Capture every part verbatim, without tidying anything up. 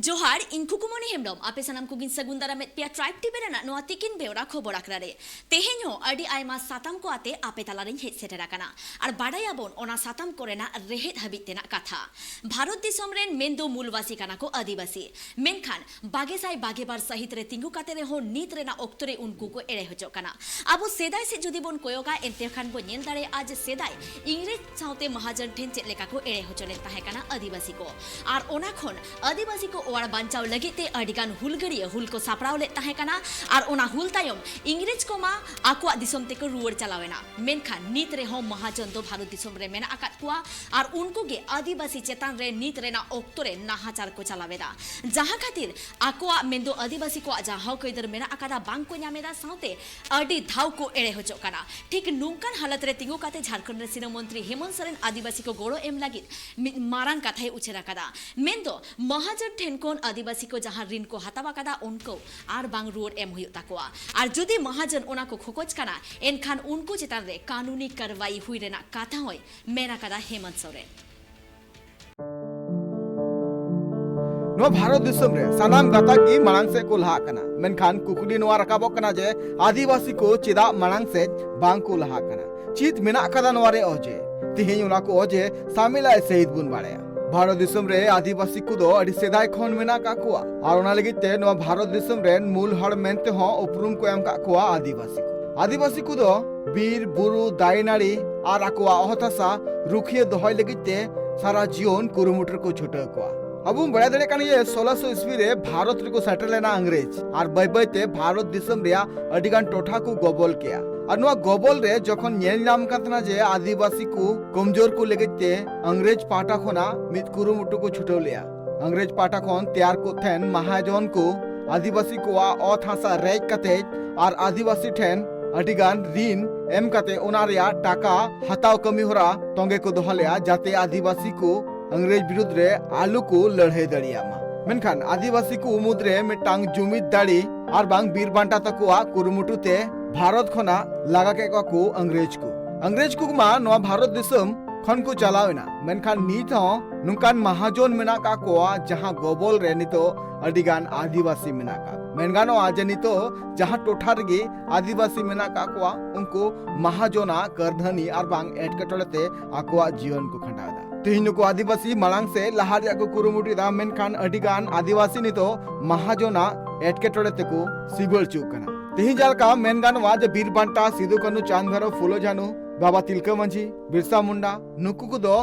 ᱡᱚᱦᱟᱨ, ᱤᱧ ᱠᱷᱩᱠᱩᱢᱚᱱᱤ ᱦᱮᱢᱵᱨᱚᱢ᱾ ᱟᱯᱮ ᱥᱟᱱᱟᱢ ᱠᱚᱜᱤᱧ ᱥᱟᱹᱜᱩᱱ ᱫᱟᱨᱟᱢᱮᱫ ᱯᱮᱭᱟ ᱴᱨᱟᱭᱤᱵᱽ ᱴᱤᱵᱷᱤ ᱨᱮᱱᱟᱜ ᱱᱚᱣᱟ ᱛᱤᱠᱤᱱ ᱵᱮᱣᱨᱟ ᱠᱷᱚᱵᱚᱨ ᱟᱠᱷᱲᱟ ᱨᱮ᱾ ᱛᱮᱦᱮᱧ ᱦᱚᱸ ᱟᱹᱰᱤ ᱟᱭᱢᱟ ᱥᱟᱛᱟᱢ ᱠᱚ ᱟᱛᱮ ᱟᱯᱮ ᱛᱟᱞᱟᱨᱤᱧ ᱦᱮᱡ ᱥᱮᱴᱮᱨ ᱟᱠᱟᱱᱟ᱾ ᱟᱨ ᱵᱟᱰᱟᱭᱟᱵᱚᱱ ᱚᱱᱟ ᱥᱟᱛᱟᱢ ᱠᱚᱨᱮᱱᱟᱜ ᱨᱮᱦᱮᱫ ᱦᱟᱹᱵᱤᱡ ᱛᱮᱱᱟᱜ ᱠᱟᱛᱷᱟ᱾ ᱵᱷᱟᱨᱚᱛ ᱫᱤᱥᱚᱢ ᱨᱮᱱ ᱢᱮᱱᱫᱚ ᱢᱩᱞᱵᱟᱥᱤ ᱠᱟᱱᱟ ᱠᱚ ᱟᱹᱫᱤᱵᱟᱹᱥᱤ᱾ ᱢᱮᱱᱠᱷᱟᱱ ᱵᱟᱜᱮ ᱥᱟᱭ ᱵᱟᱜᱮ ᱵᱟᱨ ᱥᱟᱹᱦᱤᱛ ᱨᱮ ᱛᱤᱸᱜᱩ ᱠᱟᱛᱮ ᱨᱮᱦᱚᱸ ᱱᱤᱛ ᱨᱮᱱᱟᱜ ᱚᱠᱛᱚ ᱨᱮ ᱩᱱᱠᱩ ᱠᱚ ᱮᱲᱮ ᱦᱚᱪᱚᱜ ᱠᱟᱱᱟ᱾ ᱟᱵᱚ ᱥᱮᱫᱟᱭ ᱥᱮᱫ ᱡᱩᱫᱤ ᱵᱚᱱ ᱠᱚᱭᱚᱜᱟ, ᱮᱱᱛᱮ ᱠᱷᱟᱱ ᱵᱚᱱ ᱧᱮᱞ ᱫᱟᱲᱮᱭᱟᱜᱼᱟ ᱡᱮ ᱥᱮᱫᱟᱭ ᱤᱝᱨᱮᱡᱽ ᱥᱟᱶᱛᱮ ᱢᱟᱦᱟᱡᱚᱱ ᱴᱷᱮᱱ ᱪᱮᱫ ᱞᱮᱠᱟ ᱠᱚ ᱮᱲᱮ ᱦᱚᱪᱚ ᱞᱮᱫ ᱛᱟᱦᱮᱸ ᱠᱟᱱᱟ ᱟᱹᱫᱤᱵᱟᱹᱥᱤ ᱠᱚ᱾ ᱟᱨ ᱚᱱᱟ ᱠᱷᱚᱱ ᱟᱹᱫᱤᱵᱟᱹᱥᱤ ᱠᱚ ᱚᱣᱟᱨ ᱵᱟᱧᱪᱟᱣ ᱞᱟᱹᱜᱤᱫ ᱛᱮ ᱟᱹᱰᱤ ᱜᱟᱱ ᱦᱩᱞᱜᱟᱹᱨᱤᱭᱟᱹ ᱦᱩᱞ ᱠᱚ ᱥᱟᱯᱲᱟᱣ ᱞᱮᱫ ᱛᱟᱦᱮᱸ ᱠᱟᱱᱟ᱾ ᱟᱨ ᱚᱱᱟ ᱦᱩᱞ ᱛᱟᱭᱚᱢ ᱤᱝᱨᱮᱡᱽ ᱠᱚ ᱢᱟ ᱟᱠᱚᱣᱟᱜ ᱫᱤᱥᱚᱢ ᱛᱮᱠᱚ ᱨᱩᱣᱟᱹᱲ ᱪᱟᱞᱟᱣ ᱮᱱᱟ᱾ ᱢᱮᱱᱠᱷᱟᱱ ᱱᱤᱛ ᱨᱮᱦᱚᱸ ᱢᱟᱦᱟᱡᱚᱱ ᱫᱚ ᱵᱷᱟᱨᱚᱛ ᱫᱤᱥᱚᱢ ᱨᱮ ᱢᱮᱱᱟᱜ ᱟᱠᱟᱫ ᱠᱚᱣᱟ᱾ ᱟᱨ ᱩᱱᱠᱩ ᱜᱮ ᱟᱹᱫᱤᱵᱟᱹᱥᱤ ᱪᱮᱛᱟᱱ ᱨᱮ ᱱᱤᱛ ᱨᱮᱱᱟᱜ ᱚᱠᱛᱚ ᱨᱮ ᱱᱟᱦᱟᱪᱟᱨ ᱠᱚ ᱪᱟᱞᱟᱣ ᱮᱫᱟ, ᱡᱟᱦᱟᱸ ᱠᱷᱟᱹᱛᱤᱨ ᱟᱠᱚᱣᱟᱜ ᱢᱮᱱᱫᱚ ᱟᱹᱫᱤᱵᱟᱹᱥᱤ ᱠᱚᱣᱟᱜ ᱡᱟᱦᱟᱸ ᱦᱚᱠ ᱟᱹᱭᱫᱟᱹᱨ ᱢᱮᱱᱟᱜ ᱟᱠᱟᱫᱟ, ᱵᱟᱝ ᱠᱚ ᱧᱟᱢ ᱮᱫᱟ᱾ ᱥᱟᱶᱛᱮ ᱟᱹᱰᱤ ᱫᱷᱟᱣ ᱠᱚ ᱮᱲᱮ ᱦᱚᱪᱚᱜ ᱠᱟᱱᱟ᱾ ᱴᱷᱤᱠ ᱱᱚᱝᱠᱟᱱ ᱦᱟᱞᱚᱛ ᱨᱮ ᱛᱤᱸᱜᱩ ᱠᱟᱛᱮ ᱡᱷᱟᱲᱠᱷᱚᱸᱰ ᱨᱮ ᱥᱤᱨᱟᱹ ᱢᱚᱱᱛᱨᱤ ᱦᱮᱢᱚᱱᱛ ᱥᱚᱨᱮᱱ ᱟᱹᱫᱤᱵᱟᱹᱥᱤ ᱠᱚ ᱜᱚᱲᱚ ᱮᱢ ᱞᱟᱹᱜᱤᱫ ᱢᱤᱫ ᱢᱟᱨᱟᱝ ᱠᱟᱛᱷᱟᱭ ᱩᱪᱷᱟᱹᱱ ᱟᱠᱟᱫᱟ᱾ ᱢᱮᱱᱫᱚ ᱢᱟᱦᱟᱡᱚᱱ ᱴᱷᱮᱱ ᱠᱷᱚᱱ ᱟᱹᱫᱤᱵᱟᱹᱥᱤ ᱠᱚ ᱡᱟᱦᱟᱸ ᱨᱤᱱ ᱠᱚ ᱦᱟᱛᱟᱣ ᱟᱠᱟᱫᱟ, ᱩᱱᱠᱩ ᱟᱨ ᱵᱟᱝ ᱨᱩᱣᱟᱹᱲ ᱮᱢ ᱦᱩᱭᱩᱜ ᱛᱟᱠᱚᱣᱟ᱾ ᱟᱨ ᱡᱩᱫᱤ ᱢᱟᱦᱟᱡᱚᱱ ᱚᱱᱟ ᱠᱚ ᱠᱷᱚᱠᱚᱡ ᱠᱟᱱᱟ, ᱮᱱᱠᱷᱟᱱ ᱩᱱᱠᱩ ᱪᱮᱛᱟᱱ ᱨᱮ ᱠᱟᱹᱱᱩᱱᱤ ᱠᱟᱨᱣᱟᱭ ᱦᱩᱭ ᱨᱮᱱᱟᱜ ᱠᱟᱛᱷᱟ ᱦᱚᱸᱭ ᱢᱮᱱ ᱟᱠᱟᱫᱟ ᱦᱮᱢᱚᱱᱛ ᱥᱚᱨᱮᱱ᱾ ᱱᱚᱣᱟ ᱵᱷᱟᱨᱚᱛ ᱫᱤᱥᱚᱢ ᱨᱮ ᱥᱟᱱᱟᱢ ᱜᱟᱛᱟᱠ ᱜᱮ ᱢᱟᱲᱟᱝ ᱥᱮᱫ ᱠᱚ ᱞᱟᱦᱟᱜ ᱠᱟᱱᱟ, ᱢᱮᱱᱠᱷᱟᱱ ᱠᱩᱠᱞᱤ ᱱᱚᱣᱟ ᱨᱟᱠᱟᱵᱚᱜ ᱠᱟᱱᱟ ᱡᱮ ᱟᱹᱫᱤᱵᱟᱹᱥᱤ ᱠᱚ ᱪᱮᱫᱟᱜ ᱢᱟᱲᱟᱝ ᱥᱮᱫ ᱵᱟᱝ ᱠᱚ ᱞᱟᱦᱟᱜ ᱠᱟᱱᱟ? ᱪᱮᱫ ᱢᱮᱱᱟᱜ ᱟᱠᱟᱫᱟ ᱱᱚᱣᱟ ᱨᱮ ᱚᱡᱮ? ᱛᱮᱦᱮᱧ ᱚᱱᱟ ᱠᱚ ᱚᱡᱮ ᱥᱟᱢᱤᱞ ᱟᱭ ᱥᱟᱹᱦᱤᱫ ᱵᱚᱱ ᱵᱟᱲᱟᱭᱟ᱾ ᱵᱷᱟᱨᱚᱛ ᱫᱤᱥᱚᱢ ᱨᱮ ᱟᱹᱫᱤᱵᱟᱹᱥᱤ ᱠᱚᱫᱚ ᱟᱹᱰᱤ ᱥᱮᱫᱟᱭ ᱠᱷᱚᱱ ᱢᱮᱱᱟᱜ ᱟᱠᱟᱫ ᱠᱚᱣᱟ, ᱟᱨ ᱚᱱᱟ ᱞᱟᱹᱜᱤᱫ ᱛᱮ ᱱᱚᱣᱟ ᱵᱷᱟᱨᱚᱛ ᱫᱤᱥᱚᱢ ᱨᱮᱱ ᱢᱩᱞ ᱦᱚᱲ ᱢᱮᱱᱛᱮ ᱦᱚᱸ ᱩᱯᱨᱩᱢ ᱠᱚ ᱮᱢ ᱟᱠᱟᱫ ᱠᱚᱣᱟ ᱟᱹᱫᱤᱵᱟᱹᱥᱤ ᱠᱚ᱾ ᱟᱹᱫᱤᱵᱟᱹᱥᱤ ᱠᱚᱫᱚ ᱵᱤᱨ, ᱵᱩᱨᱩ, ᱫᱟᱨᱮ ᱱᱟᱹᱲᱤ ᱟᱨ ᱟᱠᱚᱣᱟᱜ ᱚᱛ ᱦᱟᱥᱟ ᱨᱩᱠᱷᱤᱭᱟᱹ ᱫᱚᱦᱚᱭ ᱞᱟᱹᱜᱤᱫ ᱛᱮ ᱥᱟᱨᱟ ᱡᱤᱭᱚᱱ ᱠᱩᱨᱩᱢᱩᱴᱩ ᱨᱮᱠᱚ ᱪᱷᱩᱴᱟᱹᱣ ᱠᱚᱣᱟ᱾ ᱟᱵᱚ ᱵᱚᱱ ᱵᱟᱲᱟᱭ ᱫᱟᱲᱮᱭᱟᱜ ᱠᱟᱱ ᱜᱮᱭᱟ, ᱥᱳᱞᱟᱥᱚ ᱤᱥᱣᱤ ᱨᱮ ᱵᱷᱟᱨᱚᱛ ᱨᱮᱠᱚ ᱥᱮᱴᱮᱨ ᱞᱮᱱᱟ ᱤᱝᱨᱮᱡᱽ, ᱟᱨ ᱵᱟᱹᱭ ᱵᱟᱹᱭ ᱛᱮ ᱵᱷᱟᱨᱚᱛ ᱫᱤᱥᱚᱢ ᱨᱮᱭᱟᱜ ᱟᱹᱰᱤ ᱜᱟᱱ ᱴᱚᱴᱷᱟ ᱠᱚ ᱜᱚᱵᱚᱞ ᱠᱮᱜᱼᱟ᱾ ᱟᱨ ᱱᱚᱣᱟ ᱜᱚᱵᱚᱞ ᱨᱮ ᱡᱚᱠᱷᱚᱱ ᱧᱮᱞ ᱧᱟᱢ ᱠᱟᱱ ᱛᱟᱦᱮᱱᱟ ᱡᱮ ᱟᱹᱫᱤᱵᱟᱹᱥᱤ ᱠᱚ ᱠᱚᱢᱡᱳᱨ ᱠᱚ ᱞᱟᱹᱜᱤᱫ ᱛᱮ ᱤᱝᱨᱮᱡᱽ ᱯᱟᱦᱴᱟ ᱠᱷᱚᱱᱟᱜ ᱢᱤᱫ ᱠᱩᱨᱩᱢᱩᱴᱩ ᱠᱚ ᱪᱷᱩᱴᱟᱹᱣ ᱞᱮᱜᱼᱟ᱾ ᱤᱝᱨᱮᱡᱽ ᱯᱟᱦᱴᱟ ᱠᱷᱚᱱ ᱛᱮᱭᱟᱨ ᱠᱚ ᱛᱟᱦᱮᱱ ᱢᱟᱦᱟᱡᱚᱱ ᱠᱚ ᱟᱹᱫᱤᱵᱟᱹᱥᱤ ᱠᱚᱣᱟᱜ ᱚᱛ ᱦᱟᱥᱟ ᱨᱮᱡ ᱠᱟᱛᱮ ᱟᱨ ᱟᱹᱫᱤᱵᱟᱹᱥᱤ ᱴᱷᱮᱱ ᱟᱹᱰᱤ ᱜᱟᱱ ᱨᱤᱱ ᱮᱢ ᱠᱟᱛᱮ ᱚᱱᱟ ᱨᱮᱭᱟᱜ ᱴᱟᱠᱟ ᱦᱟᱛᱟᱣ ᱠᱟᱹᱢᱤ ᱦᱚᱨᱟ ᱛᱚᱸᱜᱮ ᱠᱚ ᱫᱚᱦᱚ ᱞᱮᱜᱼᱟ, ᱡᱟᱛᱮ ᱟᱹᱫᱤᱵᱟᱹᱥᱤ ᱠᱚ ᱤᱝᱨᱮᱡᱽ ᱵᱤᱨᱩᱫᱽ ᱨᱮ ᱟᱞᱚ ᱠᱚ ᱞᱟᱹᱲᱦᱟᱹᱭ ᱫᱟᱲᱮᱭᱟᱜ ᱢᱟ᱾ ᱢᱮᱱᱠᱷᱟᱱ ᱟᱹᱫᱤᱵᱟᱹᱥᱤ ᱠᱚ ᱢᱩᱫᱽᱨᱮ ᱢᱤᱫᱴᱟᱝ ᱡᱩᱢᱤᱫ ᱫᱟᱲᱮ ᱟᱨ ᱵᱟᱝ ᱵᱤᱨ ᱵᱟᱱᱴᱟ ᱛᱟᱠᱚᱣᱟᱜ ᱠᱩᱨᱩᱢᱩᱴᱩ ᱛᱮ ᱵᱷᱟᱨᱚᱛ ᱠᱷᱚᱱᱟᱜ ᱞᱟᱜᱟ ᱠᱮᱫ ᱠᱚᱣᱟ ᱠᱚ ᱤᱝᱨᱮᱡᱽ ᱠᱚ᱾ ᱤᱝᱨᱮᱡᱽ ᱠᱚ ᱢᱟ ᱱᱚᱣᱟ ᱵᱷᱟᱨᱚᱛ ᱫᱤᱥᱚᱢ ᱠᱷᱚᱱ ᱠᱚ ᱪᱟᱞᱟᱣ ᱮᱱᱟ, ᱢᱮᱱᱠᱷᱟᱱ ᱱᱤᱛ ᱦᱚᱸ ᱱᱚᱝᱠᱟᱱ ᱢᱟᱦᱟᱡᱚᱱ ᱢᱮᱱᱟᱜ ᱠᱟᱜ ᱠᱚᱣᱟ, ᱡᱟᱦᱟᱸ ᱜᱚᱵᱚᱞ ᱨᱮ ᱱᱤᱛᱚᱜ ᱟᱹᱰᱤ ᱜᱟᱱ ᱟᱹᱫᱤᱵᱟᱹᱥᱤ ᱢᱮᱱᱟᱜ ᱠᱟᱜ ᱠᱚᱣᱟ᱾ ᱢᱮᱱ ᱜᱟᱱᱚᱜᱼᱟ ᱡᱮ ᱱᱤᱛᱚᱜ ᱡᱟᱦᱟᱸ ᱴᱚᱴᱷᱟ ᱨᱮᱜᱮ ᱟᱹᱫᱤᱵᱟᱹᱥᱤ ᱢᱮᱱᱟᱜ ᱠᱟᱜ ᱠᱚᱣᱟ, ᱩᱱᱠᱩ ᱢᱟᱦᱟᱡᱚᱱᱟᱜ ᱠᱟᱹᱨᱫᱷᱟᱹᱱᱤ ᱟᱨ ᱵᱟᱝ ᱮᱴᱠᱮᱴᱚᱬᱮ ᱛᱮ ᱟᱠᱚᱣᱟᱜ ᱡᱤᱭᱚᱱ ᱠᱚ ᱠᱷᱟᱸᱰᱟᱣ ᱮᱫᱟ᱾ ᱛᱮᱦᱮᱧ ᱱᱩᱠᱩ ᱟᱹᱫᱤᱵᱟᱹᱥᱤ ᱢᱟᱲᱟᱝ ᱥᱮᱫ ᱞᱟᱦᱟ ᱨᱮᱭᱟᱜ ᱠᱚ ᱠᱩᱨᱩᱢᱩᱴᱩᱭᱮᱫᱟ, ᱢᱮᱱᱠᱷᱟᱱ ᱟᱹᱰᱤ ᱜᱟᱱ ᱟᱹᱫᱤᱵᱟᱹᱥᱤ ᱱᱤᱛᱚᱜ ᱢᱟᱦᱟᱡᱚᱱᱟᱜ ᱮᱴᱠᱮᱴᱚᱬᱮ ᱛᱮᱠᱚ ᱥᱤᱵᱟᱹᱲ ᱦᱚᱪᱚᱜ ᱠᱟᱱᱟ᱾ ᱛᱮᱦᱮᱧ ᱡᱟᱦᱟᱸ ᱞᱮᱠᱟ ᱢᱮᱱ ᱜᱟᱱᱚᱜᱼᱟ ᱡᱮ ᱵᱤᱨ ᱵᱟᱱᱴᱟ, ᱥᱤᱫᱩ ᱠᱟᱹᱱᱦᱩ, ᱪᱟᱸᱫᱽ ᱵᱷᱟᱭᱨᱚ, ᱯᱷᱩᱞᱳ ᱡᱷᱟᱱᱩ, ᱵᱟᱵᱟ ᱛᱤᱞᱠᱟᱹ ᱢᱟᱹᱡᱷᱤ, ᱵᱤᱨᱥᱟ ᱢᱩᱱᱰᱟ, ᱱᱩᱠᱩ ᱠᱚᱫᱚ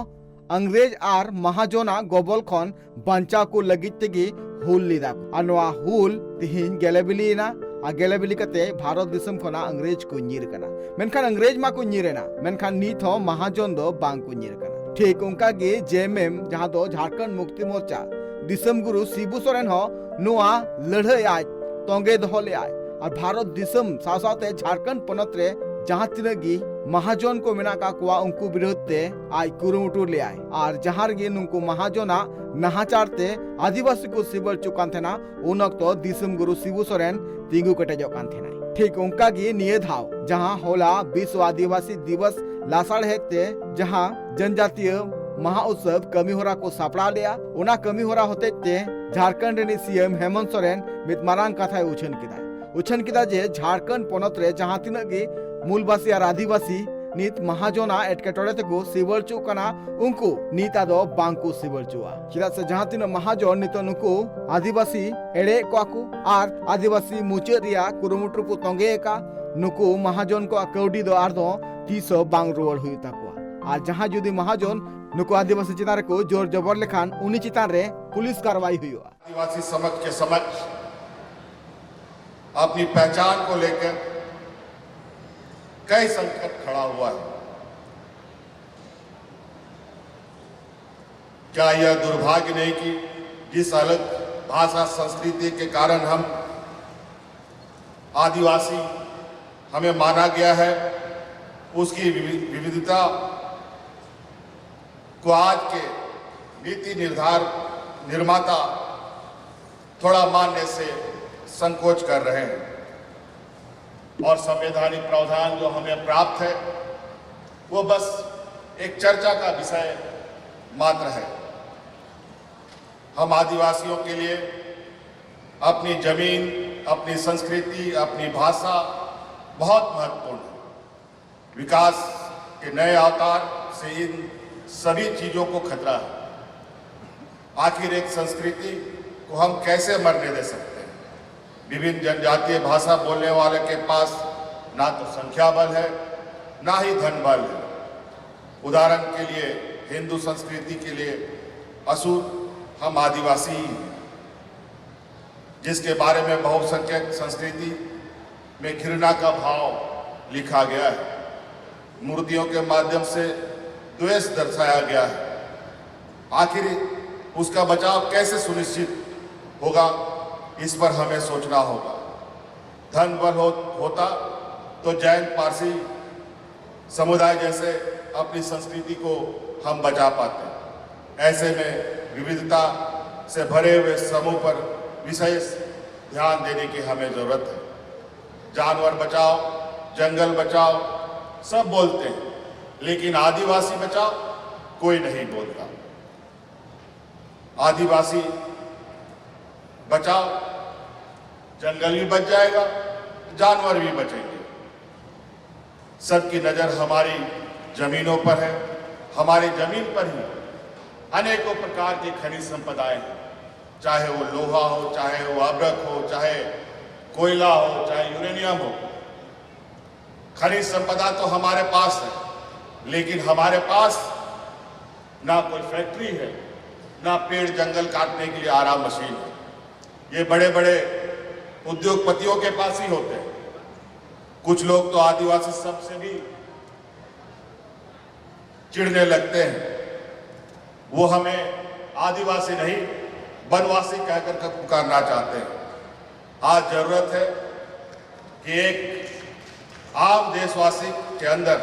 ᱤᱝᱨᱮᱡᱽ ᱟᱨ ᱢᱟᱦᱟᱡᱚᱱᱟᱜ ᱜᱚᱵᱚᱞ ᱠᱷᱚᱱ ᱵᱟᱧᱪᱟᱣ ᱠᱚ ᱞᱟᱹᱜᱤᱫ ᱛᱮᱜᱮ ᱦᱩᱞ ᱞᱮᱫᱟ ᱠᱚ᱾ ᱟᱨ ᱱᱚᱣᱟ ᱦᱩᱞ ᱛᱮᱦᱮᱧ ᱜᱮᱞᱮ ᱵᱤᱞᱤᱭᱮᱱᱟ᱾ ᱟᱨ ᱜᱮᱞᱮ ᱵᱤᱞᱤ ᱠᱟᱛᱮ ᱵᱷᱟᱨᱚᱛ ᱫᱤᱥᱚᱢ ᱠᱷᱚᱱᱟᱜ ᱤᱝᱨᱮᱡᱽ ᱠᱚ ᱧᱤᱨ ᱠᱟᱱᱟ᱾ ᱢᱮᱱᱠᱷᱟᱱ ᱤᱝᱨᱮᱡᱽ ᱢᱟᱠᱚ ᱧᱤᱨ ᱮᱱᱟ, ᱢᱮᱱᱠᱷᱟᱱ ᱱᱤᱛ ᱦᱚᱸ ᱢᱟᱦᱟᱡᱚᱱ ᱫᱚ ᱵᱟᱝ ᱠᱚ ᱧᱤᱨ ᱠᱟᱱᱟ᱾ ᱴᱷᱤᱠ ᱚᱱᱠᱟ ᱜᱮ ᱡᱮ ᱮᱢ ᱮᱢ, ᱡᱟᱦᱟᱸ ᱫᱚ ᱡᱷᱟᱲᱠᱷᱚᱸᱰ ᱢᱩᱠᱛᱤ ᱢᱳᱨᱪᱟ, ᱫᱤᱥᱚᱢ ᱜᱩᱨᱩ ᱥᱤᱵᱩ ᱥᱚᱨᱮᱱ ᱦᱚᱸ ᱱᱚᱣᱟ ᱞᱟᱹᱲᱦᱟᱹᱭ ᱟᱡ ᱛᱚᱸᱜᱮ ᱫᱚᱦᱚ ᱞᱮᱫᱟᱭ᱾ ᱟᱨ ᱵᱷᱟᱨᱚᱛ ᱫᱤᱥᱚᱢ ᱥᱟᱶ ᱥᱟᱶᱛᱮ ᱡᱷᱟᱲᱠᱷᱚᱸᱰ ᱯᱚᱱᱚᱛ ᱨᱮ ᱡᱟᱦᱟᱸ ᱛᱤᱱᱟᱹᱜ ᱜᱮ ᱢᱟᱦᱟᱡᱚᱱ ᱠᱚ ᱢᱮᱱᱟᱜ ᱠᱟᱜ ᱠᱚᱣᱟ, ᱩᱱᱠᱩ ᱵᱤᱨᱩᱫᱷ ᱛᱮ ᱟᱡ ᱠᱩᱨᱩᱢᱩᱴᱩ ᱞᱮᱫᱟᱭ᱾ ᱟᱨ ᱡᱟᱦᱟᱸ ᱨᱮᱜᱮ ᱱᱩᱠᱩ ᱢᱟᱦᱟᱡᱚᱱᱟᱜ ᱱᱟᱦᱟᱪᱟᱨ ᱛᱮ ᱟᱹᱫᱤᱵᱟᱹᱥᱤ ᱠᱚ ᱥᱤᱵᱟᱹᱲ ᱦᱚᱪᱚᱜ ᱠᱟᱱ ᱛᱟᱦᱮᱱᱟ, ᱩᱱ ᱚᱠᱛᱚ ᱫᱤᱥᱚᱢ ᱜᱩᱨᱩ ᱥᱤᱵᱩ ᱥᱚᱨᱮᱱ ᱛᱤᱸᱜᱩ ᱠᱮᱴᱮᱡᱚᱜ ᱠᱟᱱ ᱛᱟᱦᱮᱱᱟᱭ᱾ ᱴᱷᱤᱠ ᱚᱱᱠᱟ ᱜᱮ ᱱᱤᱭᱟᱹ ᱫᱷᱟᱣ ᱡᱟᱦᱟᱸ ᱦᱚᱞᱟ ᱵᱤᱥᱣ ᱟᱹᱫᱤᱵᱟᱹᱥᱤ ᱫᱤᱵᱚᱥ ᱞᱟᱥᱟᱲᱦᱮᱫ ᱛᱮ ᱡᱟᱦᱟᱸ ᱡᱚᱱᱡᱟᱛᱤᱭᱚ ᱢᱟᱦᱟ ᱩᱛᱥᱚᱵ ᱠᱟᱹᱢᱤ ᱦᱚᱨᱟ ᱠᱚ ᱥᱟᱯᱲᱟᱣ ᱞᱮᱫᱼᱟ, ᱚᱱᱟ ᱠᱟᱹᱢᱤ ᱦᱚᱨᱟ ᱦᱚᱛᱮᱡ ᱛᱮ ᱡᱷᱟᱲᱠᱷᱚᱸᱰ ᱨᱤᱱᱤᱡ ᱥᱤ ᱮᱢ ᱦᱮᱢᱚᱱᱛ ᱥᱚᱨᱮᱱ ᱢᱤᱫ ᱢᱟᱨᱟᱝ ᱠᱟᱛᱷᱟᱭ ᱩᱪᱷᱟᱹᱱ ᱠᱮᱫᱟ᱾ ᱩᱪᱷᱟᱹᱱ ᱠᱮᱫᱟ ᱡᱮ ᱡᱷᱟᱲᱠᱷᱚᱸᱰ ᱯᱚᱱᱚᱛ ᱨᱮ ᱡᱟᱦᱟᱸ ᱛᱤᱱᱟᱹᱜ ᱜᱮ ᱢᱩᱞᱵᱟᱥᱤ ᱟᱨ ᱟᱹᱫᱤᱵᱟᱹᱥᱤ ᱱᱤᱛ ᱢᱟᱦᱟᱡᱚᱱᱟᱜ ᱮᱴᱠᱮᱴᱚᱬᱮ ᱛᱮᱠᱚ ᱥᱤᱵᱟᱹᱲ ᱦᱚᱪᱚᱜ ᱠᱟᱱᱟ, ᱩᱱᱠᱩ ᱱᱤᱛ ᱟᱫᱚ ᱵᱟᱝ ᱠᱚ ᱥᱤᱵᱟᱹᱲ ᱦᱚᱪᱚᱜᱼᱟ᱾ ᱪᱮᱫᱟᱜ ᱥᱮ ᱡᱟᱦᱟᱸ ᱛᱤᱱᱟᱹᱜ ᱢᱟᱦᱟᱡᱚᱱ ᱱᱤᱛᱚᱜ ᱱᱩᱠᱩ ᱟᱹᱫᱤᱵᱟᱹᱥᱤ ᱮᱲᱮᱭᱮᱫ ᱠᱚᱣᱟ ᱠᱚ ᱟᱨ ᱟᱹᱫᱤᱵᱟᱹᱥᱤ ᱢᱩᱪᱟᱹᱫ ᱨᱮᱭᱟᱜ ᱠᱩᱨᱩᱢᱩᱴᱩ ᱨᱮᱠᱚ ᱛᱚᱸᱜᱮ ᱟᱠᱟᱫ, ᱱᱩᱠᱩ ᱢᱟᱦᱟᱡᱚᱱ ᱠᱚᱣᱟᱜ ᱠᱟᱹᱣᱰᱤ ᱫᱚ ᱟᱨᱦᱚᱸ ᱛᱤᱥ ᱦᱚᱸ ᱵᱟᱝ ᱨᱩᱣᱟᱹᱲ ᱦᱩᱭᱩᱜ ᱛᱟᱠᱚᱣᱟ᱾ ᱟᱨ ᱡᱟᱦᱟᱸᱭ ᱡᱩᱫᱤ ᱢᱟᱦᱟᱡᱚᱱ ᱱᱩᱠᱩ ᱟᱹᱫᱤᱵᱟᱹᱥᱤ ᱪᱮᱛᱟᱱ ᱨᱮᱠᱚ ᱡᱳᱨ ᱡᱚᱵᱚᱨ ᱞᱮᱠᱷᱟᱱ, ᱩᱱᱤ ᱪᱮᱛᱟᱱ ᱨᱮ ᱯᱩᱞᱤᱥ ᱠᱟᱨᱣᱟᱭ ᱦᱩᱭᱩᱜᱼᱟ᱾ आदिवासी समाज के समक्ष अपनी पहचान को लेकर कई संकट खड़ा हुआ है। क्या यह दुर्भाग्य नहीं कि जिस अलग भाषा संस्कृति के कारण हम आदिवासी हमें माना गया है, उसकी विवि-, विविधता को आज के नीति निर्धार निर्माता थोड़ा मानने से संकोच कर रहे हैं। और संवैधानिक प्रावधान जो हमें प्राप्त है, वो बस एक चर्चा का विषय मात्र है। हम आदिवासियों के लिए अपनी जमीन, अपनी संस्कृति, अपनी भाषा बहुत महत्वपूर्ण है। विकास के नए अवतार से इन सभी चीजों को खतरा है। आखिर एक संस्कृति को हम कैसे मरने दे सकते हैं? विभिन्न जनजातीय भाषा बोलने वाले के पास ना तो संख्या बल है, ना ही धन बल है। उदाहरण के लिए, हिंदू संस्कृति के लिए असुर हम आदिवासी ही हैं, जिसके बारे में बहुसंख्यक संस्कृति में घृणा का भाव लिखा गया है, मूर्तियों के माध्यम से द्वेष दर्शाया गया है। आखिर उसका बचाव कैसे सुनिश्चित होगा, इस पर हमें सोचना होगा। धन बल हो, होता तो जैन पारसी समुदाय जैसे अपनी संस्कृति को हम बचा पाते। ऐसे में विविधता से भरे हुए समूह पर विशेष ध्यान देने की हमें जरूरत है। जानवर बचाओ, जंगल बचाओ, सब बोलते हैं, लेकिन आदिवासी बचाओ, कोई नहीं बोलता। आदिवासी बचाओ, जंगल भी बच जाएगा, जानवर भी बचेंगे। सबकी नजर हमारी जमीनों पर है। हमारी जमीन पर ही अनेकों प्रकार की खनिज संपदाएं हैं, चाहे वो लोहा हो, चाहे वो अब्रक हो, चाहे कोयला हो, चाहे यूरेनियम हो। खनिज संपदा तो हमारे पास है, लेकिन हमारे पास ना कोई फैक्ट्री है, ना पेड़ जंगल काटने के लिए आरा मशीन है। ये बड़े बड़े उद्योगपतियों के पास ही होते हैं। कुछ लोग तो आदिवासी शब्द से भी चिढ़ने लगते हैं। वो हमें आदिवासी नहीं, वनवासी कहकर के पुकारना चाहते हैं। आज जरूरत है कि एक आम देशवासी के अंदर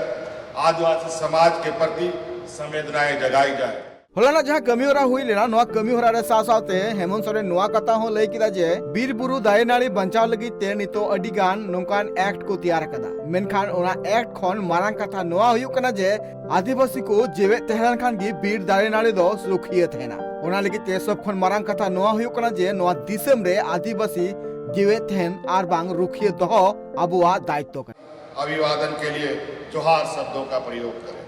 आदिवासी समाज के प्रति संवेदनाएं जगाई जाए। ᱦᱚᱞᱟᱱᱟᱜ ᱡᱟᱦᱟᱸ ᱠᱟᱹᱢᱤᱦᱚᱨᱟ ᱦᱩᱭ ᱞᱮᱱᱟ, ᱱᱚᱣᱟ ᱠᱟᱹᱢᱤᱦᱚᱨᱟ ᱨᱮ ᱥᱟᱶ ᱥᱟᱶᱛᱮ ᱦᱮᱢᱚᱱᱛ ᱥᱚᱨᱮᱱ ᱱᱚᱣᱟ ᱠᱟᱛᱷᱟ ᱦᱚᱸ ᱞᱟᱹᱭ ᱠᱮᱫᱟ ᱡᱮ ᱵᱤᱨ ᱵᱩᱨᱩ ᱫᱟᱨᱮ ᱱᱟᱹᱲᱤ ᱵᱟᱧᱪᱟᱣ ᱞᱟᱹᱜᱤᱫ ᱛᱮ ᱱᱤᱛᱚᱜ ᱟᱹᱰᱤ ᱜᱟᱱ ᱱᱚᱝᱠᱟᱱ ᱮᱠᱴ ᱠᱚ ᱛᱮᱭᱟᱨ ᱟᱠᱟᱫᱟ᱾ ᱢᱮᱱᱠᱷᱟᱱ ᱚᱱᱟ ᱮᱠᱴ ᱠᱷᱚᱱ ᱢᱟᱨᱟᱝ ᱠᱟᱛᱷᱟ ᱱᱚᱣᱟ ᱦᱩᱭᱩᱜ ᱠᱟᱱᱟ ᱡᱮ ᱟᱹᱫᱤᱵᱟᱹᱥᱤ ᱠᱚ ᱡᱮᱣᱮᱫ ᱛᱟᱦᱮᱸ ᱞᱮᱱᱠᱷᱟᱱ ᱜᱮ ᱵᱤᱨ ᱫᱟᱨᱮ ᱱᱟᱹᱲᱤ ᱫᱚ ᱨᱩᱠᱷᱤᱭᱟᱹ ᱛᱟᱦᱮᱱᱟ᱾ ᱚᱱᱟ ᱞᱟᱹᱜᱤᱫ ᱛᱮ ᱥᱚᱵ ᱠᱷᱚᱱ ᱢᱟᱨᱟᱝ ᱠᱟᱛᱷᱟ ᱱᱚᱣᱟ ᱦᱩᱭᱩᱜ ᱠᱟᱱᱟ ᱡᱮ ᱱᱚᱣᱟ ᱫᱤᱥᱚᱢ ᱨᱮ ᱟᱹᱫᱤᱵᱟᱹᱥᱤ ᱡᱤᱣᱮᱫ ᱛᱟᱦᱮᱱ ᱟᱨ ᱵᱟᱝ ᱨᱩᱠᱷᱤᱭᱟᱹ ᱫᱚᱦᱚ ᱟᱵᱚᱣᱟᱜ ᱫᱟᱭᱤᱛᱛᱚ ᱠᱟᱱᱟ᱾ अभिवादन के लिए जोहार शब्दों का प्रयोग करें।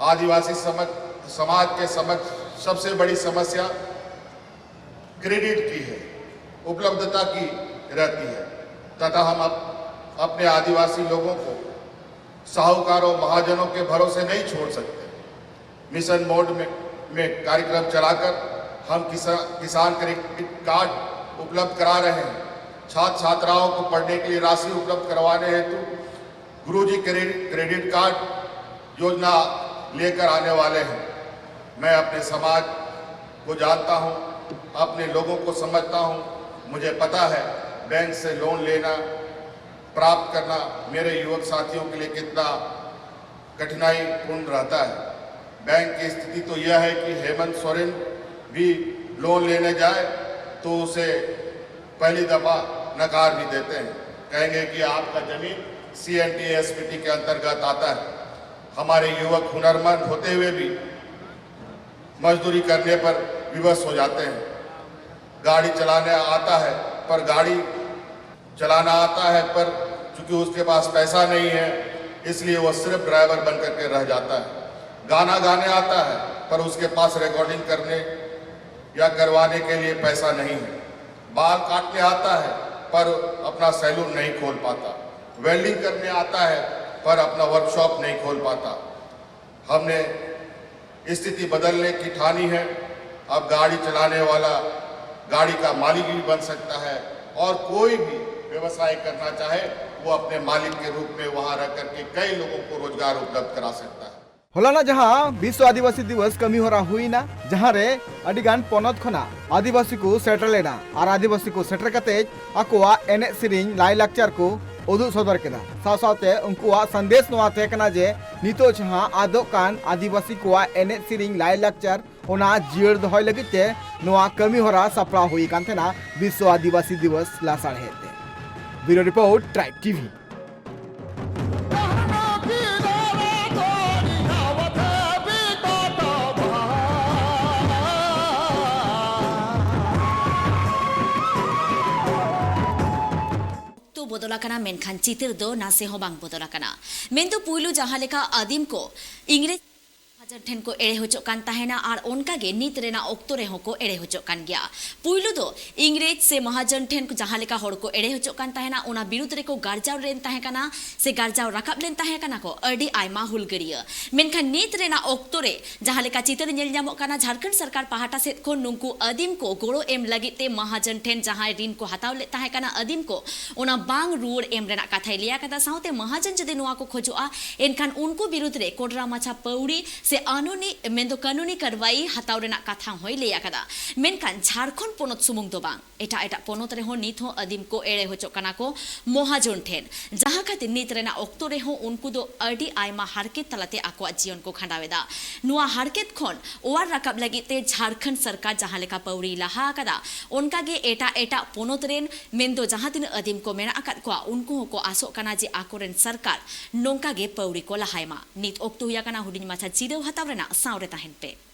आदिवासी समझ, समाज के समक्ष सबसे बड़ी समस्या क्रेडिट की है, उपलब्धता की रहती है तथा हम अप, अपने आदिवासी लोगों को साहूकारों महाजनों के भरोसे नहीं छोड़ सकते। मिशन मोड में, में कार्यक्रम चलाकर हम किसा, किसान क्रेडिट कार्ड उपलब्ध करा रहे हैं। छात्र छात्राओं को पढ़ने के लिए राशि उपलब्ध करवाने हेतु गुरुजी क्रेडिट, क्रेडिट कार्ड योजना लेकर आने वाले हैं। मैं अपने समाज को जानता हूँ, अपने लोगों को समझता हूँ। मुझे पता है बैंक से लोन लेना, प्राप्त करना मेरे युवक साथियों के लिए कितना कठिनाईपूर्ण रहता है। बैंक की स्थिति तो यह है कि हेमंत सोरेन भी लोन लेने जाए तो उसे पहली दफा नकार भी देते हैं, कहेंगे कि आपका जमीन C N T S P T के अंतर्गत आता है। हमारे युवक हुनरमंद होते हुए भी मजदूरी करने पर विवश हो जाते हैं। गाड़ी चलाने आता है पर गाड़ी चलाना आता है पर चूंकि उसके पास पैसा नहीं है, इसलिए वह सिर्फ ड्राइवर बन करके रह जाता है। गाना गाने आता है पर उसके पास रिकॉर्डिंग करने या करवाने के लिए पैसा नहीं है। बाल काटने आता है पर अपना सैलून नहीं खोल पाता। वेल्डिंग करने आता है पर अपना वर्कशॉप नहीं खोल पाता। हमने स्थिति बदलने की ठानी है। अब गाड़ी चलाने वाला गाड़ी का मालिक भी बन सकता है और कोई भी व्यवसाय करना चाहे, वो अपने मालिक के रूप में वहां रह करके कई लोगों को रोजगार उपलब्ध करा सकता है। ᱦᱚᱞᱟᱱᱟᱜ ᱡᱟᱦᱟᱸ ᱵᱤᱥᱥᱚ ᱟᱹᱫᱤᱵᱟᱹᱥᱤ ᱫᱤᱵᱚᱥ ᱠᱟᱹᱢᱤ ᱦᱚᱨᱟ ᱦᱩᱭᱱᱟ, ᱡᱟᱦᱟᱸ ᱨᱮ ᱟᱹᱰᱤ ᱜᱟᱱ ᱯᱚᱱᱚᱛ ᱠᱷᱚᱱᱟᱜ ᱟᱹᱫᱤᱵᱟᱹᱥᱤ ᱠᱚ ᱥᱮᱴᱮᱨ ᱞᱮᱱᱟ ᱟᱨ ᱟᱹᱫᱤᱵᱟᱹᱥᱤ ᱠᱚ ᱥᱮᱴᱮᱨ ᱠᱟᱛᱮ ᱟᱠᱚᱣᱟᱜ ᱮᱱᱮᱡ ᱥᱮᱨᱮᱧ ᱞᱟᱭᱼᱞᱟᱠᱪᱟᱨ ᱠᱚ ᱩᱫᱩᱜ ᱥᱚᱫᱚᱨ ᱠᱮᱫᱟ᱾ ᱥᱟᱶ ᱥᱟᱶᱛᱮ ᱩᱱᱠᱩᱣᱟᱜ ᱥᱟᱸᱫᱮᱥ ᱱᱚᱣᱟ ᱛᱟᱦᱮᱸ ᱠᱟᱱᱟ ᱡᱮ ᱱᱤᱛᱚᱜ ᱡᱟᱦᱟᱸ ᱟᱫᱚᱜ ᱠᱟᱱ ᱟᱹᱫᱤᱵᱟᱹᱥᱤ ᱠᱚᱣᱟᱜ ᱮᱱᱮᱡ ᱥᱮᱨᱮᱧ ᱞᱟᱭᱼᱞᱟᱠᱪᱟᱨ, ᱚᱱᱟ ᱡᱤᱭᱟᱹᱲ ᱫᱚᱦᱚᱭ ᱞᱟᱹᱜᱤᱫ ᱛᱮ ᱱᱚᱣᱟ ᱠᱟᱹᱢᱤ ᱦᱚᱨᱟ ᱥᱟᱯᱲᱟᱣ ᱦᱩᱭ ᱟᱠᱟᱱ ᱛᱟᱦᱮᱱᱟ ᱵᱤᱥᱥᱚ ᱟᱹᱫᱤᱵᱟᱹᱥᱤ ᱫᱤᱵᱚᱥ ᱞᱟᱥᱟᱲᱦᱮᱫ ᱛᱮ᱾ ᱵᱤᱭᱩᱨᱳ ᱨᱤᱯᱳᱨᱴ, ᱴᱨᱟᱭᱤᱵ ᱴᱤᱵᱷᱤ᱾ ᱵᱚᱫᱚᱞ ᱟᱠᱟᱱᱟ, ᱢᱮᱱᱠᱷᱟᱱ ᱪᱤᱛᱟᱹᱨ ᱫᱚ ᱱᱟᱥᱮ ᱦᱚᱸ ᱵᱟᱝ ᱵᱚᱫᱚᱞ ᱟᱠᱟᱱᱟ᱾ ᱢᱮᱱᱫᱚ ᱯᱩᱭᱞᱩ ᱡᱟᱦᱟᱸ ᱞᱮᱠᱟ ᱟᱹᱫᱤᱢ ᱠᱚ ᱤᱝᱨᱮᱡᱽ ᱢᱚᱦᱟᱡᱚᱱ ᱴᱷᱮᱱ ᱠᱚ ᱮᱲᱮ ᱦᱚᱪᱚᱜ ᱠᱟᱱ ᱛᱟᱦᱮᱱᱟ ᱟᱨ ᱚᱱᱠᱟ ᱜᱮ ᱱᱤᱛ ᱨᱮᱱᱟᱜ ᱚᱠᱛᱚ ᱨᱮᱦᱚᱸ ᱠᱚ ᱮᱲᱮ ᱦᱚᱪᱚᱜ ᱠᱟᱱ ᱜᱮᱭᱟ᱾ ᱯᱩᱭᱞᱩ ᱫᱚ ᱤᱝᱨᱮᱡᱽ ᱥᱮ ᱢᱚᱦᱟᱡᱚᱱ ᱴᱷᱮᱱ ᱠᱚ ᱡᱟᱦᱟᱸ ᱞᱮᱠᱟ ᱦᱚᱲ ᱠᱚ ᱮᱲᱮ ᱦᱚᱪᱚᱜ ᱠᱟᱱ ᱛᱟᱦᱮᱱᱟ, ᱚᱱᱟ ᱵᱤᱨᱩᱫᱽ ᱨᱮᱠᱚ ᱜᱟᱨᱡᱟᱣ ᱞᱮᱱ ᱛᱟᱦᱮᱸ ᱠᱟᱱᱟ ᱥᱮ ᱜᱟᱨᱡᱟᱣ ᱨᱟᱠᱟᱵ ᱞᱮᱱ ᱛᱟᱦᱮᱸ ᱠᱟᱱᱟ ᱠᱚ ᱟᱹᱰᱤ ᱟᱭᱢᱟ ᱦᱩᱞᱜᱟᱹᱨᱤᱭᱟᱹ᱾ ᱢᱮᱱᱠᱷᱟᱱ ᱱᱤᱛ ᱨᱮᱱᱟᱜ ᱚᱠᱛᱚ ᱨᱮ ᱡᱟᱦᱟᱸ ᱞᱮᱠᱟ ᱪᱤᱛᱟᱹᱨ ᱧᱮᱞ ᱧᱟᱢᱚᱜ ᱠᱟᱱᱟ, ᱡᱷᱟᱲᱠᱷᱚᱸᱰ ᱥᱚᱨᱠᱟᱨ ᱯᱟᱦᱴᱟ ᱥᱮᱫ ᱠᱷᱚᱱ ᱱᱩᱠᱩ ᱟᱹᱫᱤᱢ ᱠᱚ ᱜᱚᱲᱚ ᱮᱢ ᱞᱟᱹᱜᱤᱫ ᱛᱮ ᱢᱚᱦᱟᱡᱚᱱ ᱴᱷᱮᱱ ᱡᱟᱦᱟᱸᱭ ᱨᱤᱱ ᱠᱚ ᱦᱟᱛᱟᱣ ᱞᱮᱫ ᱛᱟᱦᱮᱸ ᱠᱟᱱᱟ ᱟᱹᱫᱤᱢ ᱠᱚ, ᱚᱱᱟ ᱵᱟᱝ ᱨᱩᱣᱟᱹᱲ ᱮᱢ ᱨᱮᱱᱟᱜ ᱠᱟᱛᱷᱟᱭ ᱞᱟᱹᱭ ᱟᱠᱟᱫᱟ᱾ ᱥᱟᱶᱛᱮ ᱢᱚᱦᱟᱡᱚᱱ ᱡᱩᱫᱤ ᱱᱚᱣᱟ ᱠᱚ ᱠᱷᱚᱡᱚᱜᱼᱟ, ᱮᱱᱠᱷᱟᱱ ᱩᱱᱠᱩ ᱵᱤᱨᱩᱫᱽ ᱨᱮ ᱠᱚᱰᱨᱟ ᱢᱟᱪᱷᱟ ᱯᱟᱹᱣᱲᱤ ᱥᱮ ᱟᱹᱱᱩᱱᱤ, ᱢᱮᱱᱫᱚ ᱠᱟᱹᱱᱩᱱᱤ ᱠᱟᱨᱣᱟᱭᱤ ᱦᱟᱛᱟᱣ ᱨᱮᱱᱟᱜ ᱠᱟᱛᱷᱟ ᱦᱚᱸᱭ ᱞᱟᱹᱭ ᱟᱠᱟᱫᱟ᱾ ᱢᱮᱱᱠᱷᱟᱱ ᱡᱷᱟᱲᱠᱷᱚᱸᱰ ᱯᱚᱱᱚᱛ ᱥᱩᱢᱩᱝ ᱫᱚ ᱵᱟᱝ, ᱮᱴᱟᱜ ᱮᱴᱟᱜ ᱯᱚᱱᱚᱛ ᱨᱮᱦᱚᱸ ᱱᱤᱛ ᱦᱚᱸ ᱟᱹᱫᱤᱢ ᱠᱚ ᱮᱲᱮ ᱦᱚᱪᱚᱜ ᱠᱟᱱᱟ ᱠᱚ ᱢᱚᱦᱟᱡᱚᱱ ᱴᱷᱮᱱ, ᱡᱟᱦᱟᱸ ᱠᱷᱟᱹᱛᱤᱨ ᱱᱤᱛ ᱨᱮᱱᱟᱜ ᱚᱠᱛᱚ ᱨᱮᱦᱚᱸ ᱩᱱᱠᱩ ᱫᱚ ᱟᱹᱰᱤ ᱟᱭᱢᱟ ᱦᱟᱨᱠᱮᱛ ᱛᱟᱞᱟᱛᱮ ᱟᱠᱚᱣᱟᱜ ᱡᱤᱭᱚᱱ ᱠᱚ ᱠᱷᱟᱸᱰᱟᱣ ᱮᱫᱟ᱾ ᱱᱚᱣᱟ ᱦᱟᱨᱠᱮᱛ ᱠᱷᱚᱱ ᱚᱣᱟᱨ ᱨᱟᱠᱟᱵ ᱞᱟᱹᱜᱤᱫ ᱛᱮ ᱡᱷᱟᱲᱠᱷᱚᱸᱰ ᱥᱚᱨᱠᱟᱨ ᱡᱟᱦᱟᱸ ᱞᱮᱠᱟ ᱯᱟᱹᱣᱲᱤᱭ ᱞᱟᱦᱟ ᱟᱠᱟᱫᱟ, ᱚᱱᱠᱟ ᱜᱮ ᱮᱴᱟᱜ ᱮᱴᱟᱜ ᱯᱚᱱᱚᱛ ᱨᱮᱱ ᱢᱮᱱᱫᱚ ᱡᱟᱦᱟᱸ ᱛᱤᱱᱟᱹᱜ ᱟᱹᱫᱤᱢ ᱠᱚ ᱢᱮᱱᱟᱜ ᱟᱠᱟᱫ ᱠᱚᱣᱟ, ᱩᱱᱠᱩ ᱦᱚᱸᱠᱚ ᱟᱥᱚᱜ ᱠᱟᱱᱟ ᱡᱮ ᱟᱠᱚᱨᱮᱱ ᱥᱚᱨᱠᱟᱨ ᱱᱚᱝᱠᱟ ᱜᱮ ᱯᱟᱹᱣᱲᱤ ᱠᱚ ᱞᱟᱦᱟᱭ ᱢᱟ᱾ ᱱᱤᱛ ᱚᱠᱛᱚ ᱦᱩᱭ ᱟᱠᱟᱱᱟ ᱦᱩᱰᱤᱧ ᱢᱟᱪᱷᱟ ᱡᱤᱨᱟᱹᱣ ᱦᱟᱛᱟᱣ ᱨᱮᱱᱟᱜ᱾ ᱥᱟᱶ ᱨᱮ ᱛᱟᱦᱮᱱ ᱯᱮ᱾